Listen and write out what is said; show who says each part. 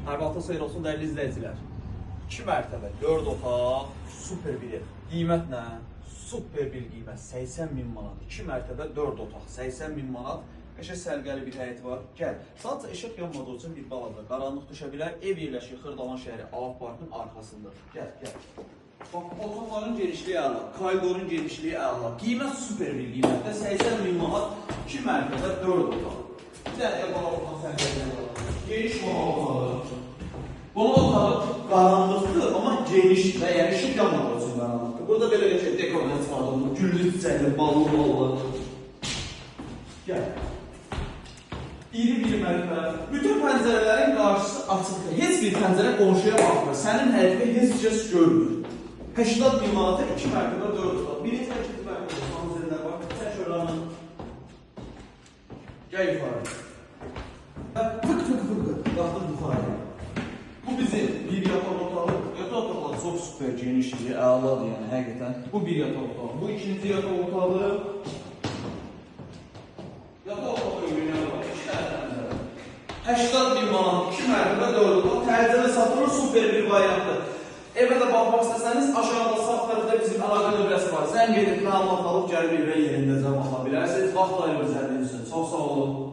Speaker 1: Hər vaxtınız xeyir olsun dəyərli izləyicilər. 2 mərtəbə, 4 otaq, super bir ev. Qiymət nə? Super bir qiymət, 80 min manat. 2 mərtəbə, 4 otaq, 80 min manat. Qəşəng səliqəli bir həyəti var. Gəl. Sadəcə işıq yanmadığı üçün bir balaca qaranlıq düşə bilər. Ev yerləşir Xırdalan şəhəri Alaf Parkın arxasında. Gəl, gəl. Bax, otaqların genişliyi əla, koridorun genişliyi əla. Qiymət super bir qiymətdə 80 min manat, 2 mərtəbə, 4 otaq. Bir dənə qonaq otaq səliqəli var. Geniş qonaq otağı. Qonaq otağı qaranlıqdır, amma geniş və yəni işıq yanmadığı üçün qaranlıqdır. Burada belə qəşəng dekordan istifadə olunur. Güllü çiçəkli, ballı ballı. Gəl. İri bir mətbəx. Bütün pəncərələrin qarşısı açıqdır. Heç bir pəncərə qonşuya baxmır. Sənin həyətini heç kəs görmür. 80 min manata 2 mərtəbə 4 otaq. Birinci və ikinci mərtəbədə sanuzellər var. Tək oranı. Gəl yuxarı. Fık fık fık. Qalxdıq yuxarı. Bu bizim bir yataq otağı. Yataq otaqları çox super genişdir, əladır yəni həqiqətən. Bu bir yataq otağı. Bu ikinci yataq otağı. Yataq otağı öyrənən var. 2 dənə pəncərə. 80 min manat, 2 mərtəbə 4 otaq. Təcili satılır, super bir variantdır. Evə də baxmaq istəsəniz, aşağıda sağ tərəfdə bizim əlaqə nömrəsi var. Zəng edib məlumat alıb gəlib evə yerindəcə baxa bilərsiniz. Vaxt ayırıb izlədiyiniz üçün çox sağ olun.